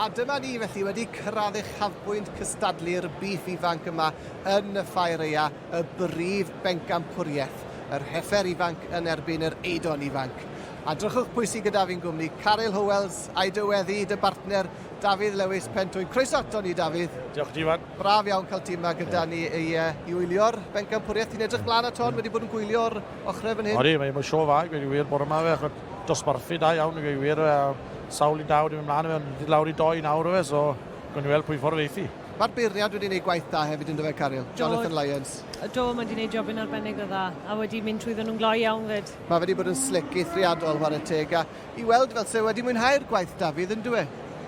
A dyma ni felly wedi cyrraedd uchafbwynt cystadlu'r bîff ifanc yma yn y Ffair Aea, y brif bencampwriaeth, yr heffer ifanc yn erbyn yr eidon ifanc. A drychwch pwy sydd gyda fi'n gwmni, Caryl Howells a'i dyweddi, dy bartner Dafydd Lewis Pentwyn. Croeso ato ni, Dafydd. Diolch ti, Iwan. Braf iawn cael ti yma gyda ni i, i wylio'r bencampwriaeth. Ti'n edrych mlaen at hon, wedi bod yn gwylio'r ochrau fan hyn? Odi, mae'n sio fa, i gweud y gwir, bore yma fe, achos dosbarthu da iawn i gweud y gwir, a sawl un da wedi mynd mlaen, fe, ond lawr i doi nawr fe, so gwn i weld pwy ffordd eithi. Mae'r beirniad wedi gwneud gwaith da hefyd yn dyfe, Caryl? Jonathan Lyons. Do, mae wedi gwneud jobyn arbennig o dda, a wedi mynd trwyddo nhw'n gloi iawn fyd. Mae wedi bod yn slic eithriadol, whare teg, a i weld fel se wedi mwynhau'r gwaith Dafydd, yn dywe?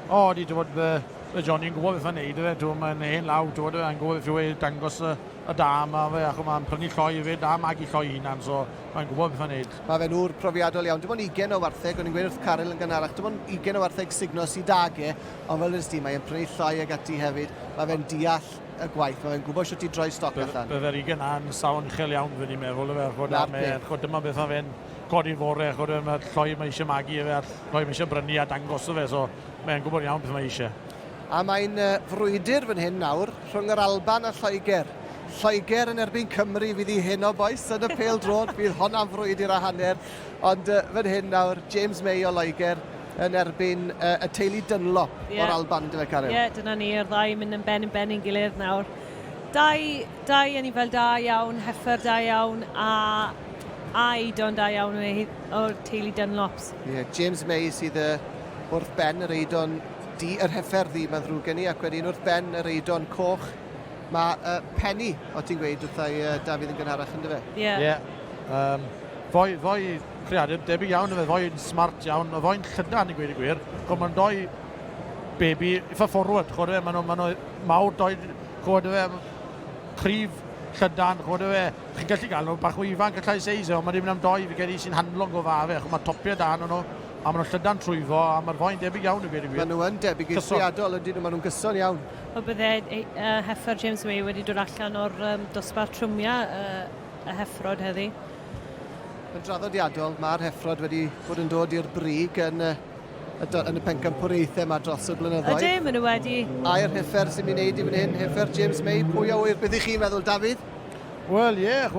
O, di, ti'n bod, fe Johnny'n gwybod beth mae'n neud, fe, ti'n mae'n hen law, ti'n bod, mae'n gwybod beth yw e dangos y, y da yma, fe, ac mae'n prynu lloi hefyd, a magu lloi hunan, so mae'n gwybod beth mae'n neud. Mae fe'n ŵr profiadol iawn. Dim ond 20 o wartheg, o'n i'n gweud wrth Caryl yn gynharach, dim ond 20 o wartheg sugno sydd 'dag e, ond fel dwedes di, mae e'n prynu lloi ag ati hefyd, mae fe'n deall y gwaith, mae fe'n gwybod shwt i droi stoc allan. Bydde'r 20 'na yn safon uchel iawn, fydden i'n meddwl, yfe, ch'mod, a mae, ch'mod, dyma beth mae fe'n codi fore, ch'mod, mae'r lloi mae eisiau magu, yfe, a'r lloi mae eisiau brynu a dangos iddo fe, so mae'n gwybod iawn beth mae eisiau. A mae'n frwydr fan hyn nawr rhwng yr Alban a Lloegr. Lloegr yn erbyn Cymru fydd hi heno, bois, yn y pêl-droed. Bydd honna'n frwydr a hanner. Ond fan hyn nawr, James May o Loegr yn erbyn y teulu Dunlop yeah. o'r Alban, yndyfe, Caryl? Ie, yeah, dyna ni, yr ddau yn mynd yn ben yn ben i'n gilydd nawr. Dau, dau anifail da iawn, heffer da iawn, a a eidon da iawn o'r teulu Dunlops. Ie, yeah, James May sydd wrth ben yr eidon du, yr heffer ddu, mae'n ddrwg gen i, ac wedyn wrth ben yr eidon coch, mae uh, Penny, o ti'n gweud wrthai uh, Dafydd yn gynharach, ynddo fe? Ie. Yeah. Yeah. Um, foi, foi creadur debyg iawn, fe foi'n smart iawn, o foi'n llydan i gweud y gwir, chod mae'n doi baby eitha forward, chod fe, maen nhw, maen nhw mawr doi, chod fe, cryf, llydan, chod fe, chi'n gallu gael nhw bach o ifanc allai seis, ond mae'n mynd am doi fi credu sy'n handlo'n go dda fe, chod mae topiau da nhw, A maen nhw'n llydan trwyddo, a mae'r foi'n debyg iawn i gweud y gwir. Maen nhw yn debyg eithriadol, ydyn nhw, maen nhw'n gyson iawn. Wel, bydde uh, heffer James May wedi dod allan o'r um, dosbarth trwmia uh, y heffrod heddi. Yn draddodiadol, mae'r heffrod wedi bod yn dod i'r brig yn, y, yn y pencampwriaethau yma dros y blynyddoedd. Ydyn, maen nhw wedi. A'r heffer sy'n mynd i wneud i fan hyn, heffer James May, pwy a wyr, beth ych chi'n meddwl, Dafydd? Wel, ie, yeah,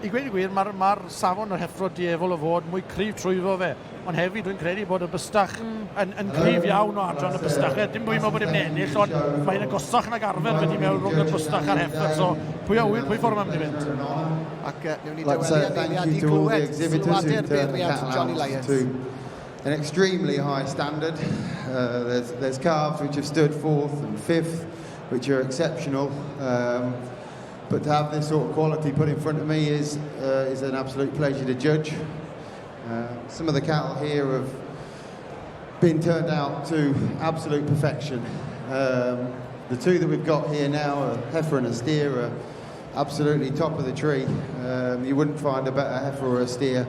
I gweud y gwir, mae'r ma safon yr heffro dueddol o fod mwy cryf trwyddo fe. Ond hefyd, dwi'n credu bod y bystach mm. yn, yn cryf iawn o adran y bystach. E, dim bwyd bod dim ennill, ond mae'n agosach nag arfer wedi mewn rhwng y bystach a'r heffer. So, pwy a wyr, pwy ffordd mae'n mynd i fynd? Ac uh, newn ni dyweddu am eiliad i glywed sylwadau'r beirniad Johnny Lyons. An extremely high standard. Uh, there's, there's calves which have stood fourth and fifth, which are exceptional. Um, But to have this sort of quality put in front of me is, uh, is an absolute pleasure to judge. Uh, some of the cattle here have been turned out to absolute perfection. Um, the two that we've got here now, a heifer and a steer, are absolutely top of the tree. Um, you wouldn't find a better heifer or a steer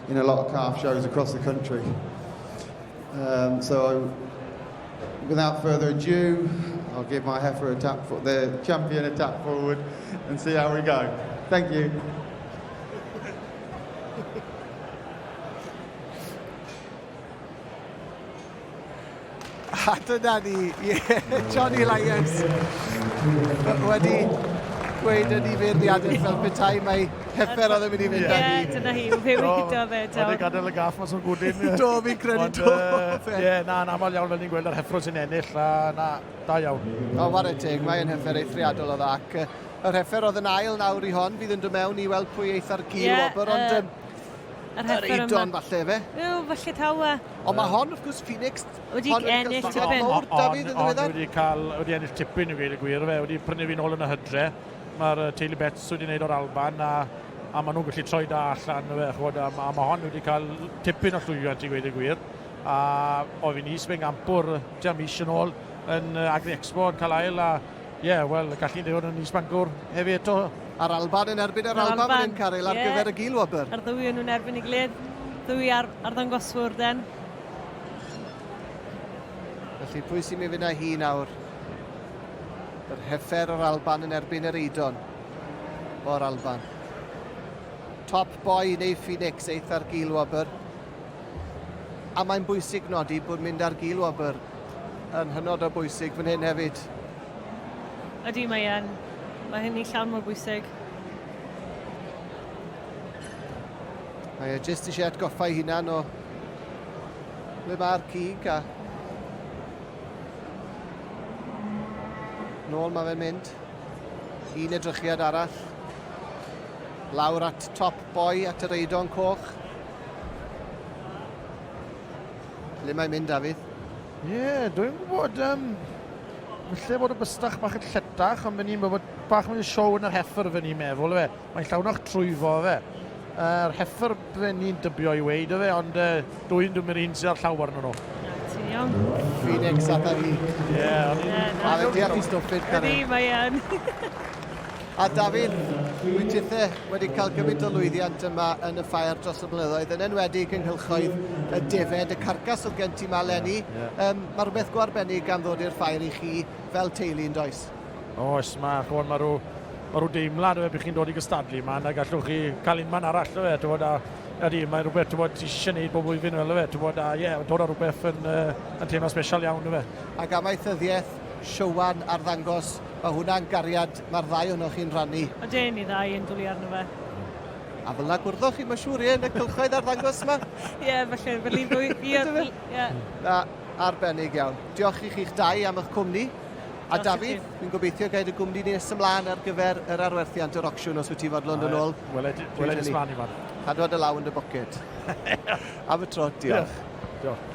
in a lot of calf shows across the country. Um, so without further ado, I'll give my heifer a tap, for, the champion a tap forward and see how we go. Thank you. A dyna ni, yeah, Johnny Lyons wedi gweud yn ei feirniadaeth fel petai mae heffer oedd yn mynd i fynd â hi. Ie, dyna hi, fe wedodd e. Oedd e'n gadael y gaff mas o'r gwdyn. Do, fi'n credu do. Ie, na, yn aml iawn fel ni'n gweld yr heffro sy'n ennill, a na, da iawn. O, whare teg, mae'n heffer eithriadol o dda. Ac yr heffer oedd yn ail nawr i hon, fydd yn dod mewn i weld pwy eith ar gil wobr, ond Yr heffer yma. Eidon falle, fe? Yw, falle taw e. Ond mae hon, wrth gwrs, Phoenix, wedi ennill tipyn. Mawr, Dafydd, yn ddiweddar. Wedi cael, wedi ennill tipyn i gweud y gwir, fe. Wedi prynu fi nôl yn y hydre. Mae'r teulu Betts wedi wneud o'r Alban, a, a maen nhw'n gallu troi da allan, fe, chwod, a, a mae hon wedi cael tipyn o llwyddiant i gweud y gwir. A oedd fi'n is bengampwr tua mis yn ôl yn Agri Expo yn cael ail, a Ie, yeah, wel, gallu ni fod yn is-bancwr hefyd eto. A'r Alban yn erbyn yr Alban fan hyn, Caryl, ar yeah. gyfer y gil wobr. A'r ddwy yn nhw'n erbyn ei gilydd. Ddwy ar, arddangoswyr, den. Felly, pwy sy'n mynd fynd â hi nawr? Yr heffer o'r Alban yn erbyn yr Eidon o'r Alban. Top boy neu Phoenix eith ar gil wobr. A mae'n bwysig nodi bod mynd ar gil wobr. yn hynod o bwysig fan hyn hefyd. Ydy, mae yn. Mae hynny llawn mor bwysig. Mae e jyst eisiau atgoffa ei hunan o ble mae'r cig a nôl mae fe'n mynd. Un edrychiad arall. Lawr at top boy at yr eidon coch. Lle mae'n mynd, Dafydd? Ie, yeah, dwi'n gwybod, um, falle bod y bystach bach yn lletach, ond ni'n bod bach mwy o siow yn yr heffer fe ni'n meddwl, fe. Mae'n llawnach trwyfo fe. Yr heffer fe ni'n dybio i weid, fe, ond uh, dwi'n dwi'n mynd un sydd ar llaw arno nhw. Ti'n iawn. Phoenix a hi. Ie, o'n i'n... A fe deall i stwffyd, Ydy, mae yn. A Dafydd, wyt tithe wedi cael gymaint o lwyddiant yma yn y ffair dros y blynyddoedd, yn enwedig yng nghylchoedd y defed, y carcas oedd gen ti ma leni. Yeah. Um, mae rhywbeth go arbennig am ddod i'r ffair i chi fel teulu yn does? Oes, mae, chwan, mae rhyw, mae rhyw deimlad o fe bych chi'n dod i gystadlu yma, na gallwch chi cael unman arall o fe, ti'n bod, a ydy, mae rhywbeth, ti'n bod, ti eisiau gwneud bob blwyddyn fel o fe, ti'n bod, a ie, yeah, dod â rhywbeth yn, uh, yn teimlo special iawn o fe. Ac amaethyddiaeth, Siwan arddangos, mae hwnna'n gariad mae'r ddau ohonoch chi'n rhannu. Odyn, ni ddau yn dwlu arno fe. A fel 'na gwrddoch chi, mae'n siŵr, ie, yn y cylchoedd arddangos yma? Ie, falle, fel i fwy, ie, ie. Na, arbennig iawn. Diolch i chi'ch dau am eich cwmni. A Dafydd, fi'n gobeithio gael dy gwmni ni nes ymlaen ar gyfer yr arwerthiant yr ocsiwn os wyt ti fodlon dod nôl. Weled, weled ysman i fan. Cadw dy law yn dy boced. Am y tro, diolch. Diolch.